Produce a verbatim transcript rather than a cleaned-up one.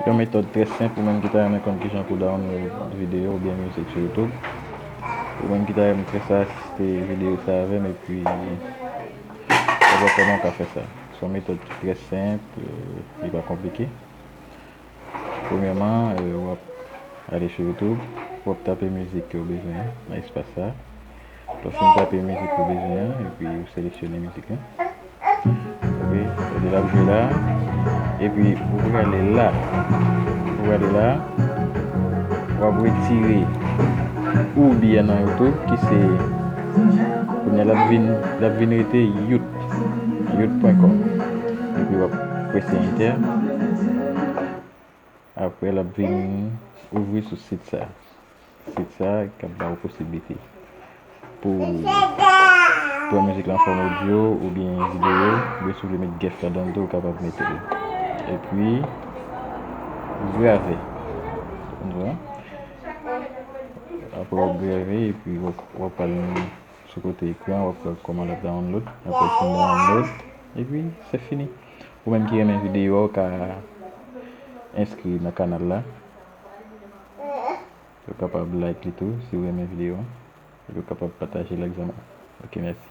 Yon metòd trè senp, ou menm ki ta renmen konn kijan pou download videyo oubyen mizik sou YouTube. Ou menm ki ta renmen fè sa, asiste videyo sa avè m, epi w ap wè kòman w ka fè sa. Se yon metòd ki trè senp, e, li pa konplike. Premyèman, e, w ap ale sou YouTube, w ap tape mizik ke w bezwen an nan espas sa. Lè w fin tape mizik ou bezwen an, epi ou seleksyone mizik lan. Ok, kote l ap jwe la. Epi ou prale la. Ou prale la. W ap retire oubyen nan YouTube, ki se, kounye a l ap vin, l ap vin rete yout, yout pwen kòm. Epi w ap prese enter. Apre, l ap vin ouvri sou sit sa. Sit sa k ap ba w posiblite pou pran mizik lan an fòm odyo oubyen videyo, oubyen si w vle met gif ladan l tou, ou kapab mete l. Epi, grave. Ou konprann? Apre w ap grave, epi w ap, w ap al sou kote ekran, w ap wè kòman l ap download. Apre l fin download, epi se fini. Ou menm ki renmen videyo a, ou ka enskri nan kanal la. Ou kapab like li tou si w renmen videyo a. Epi ou kapab pataje l ak zanmi w. Ok, mèsi.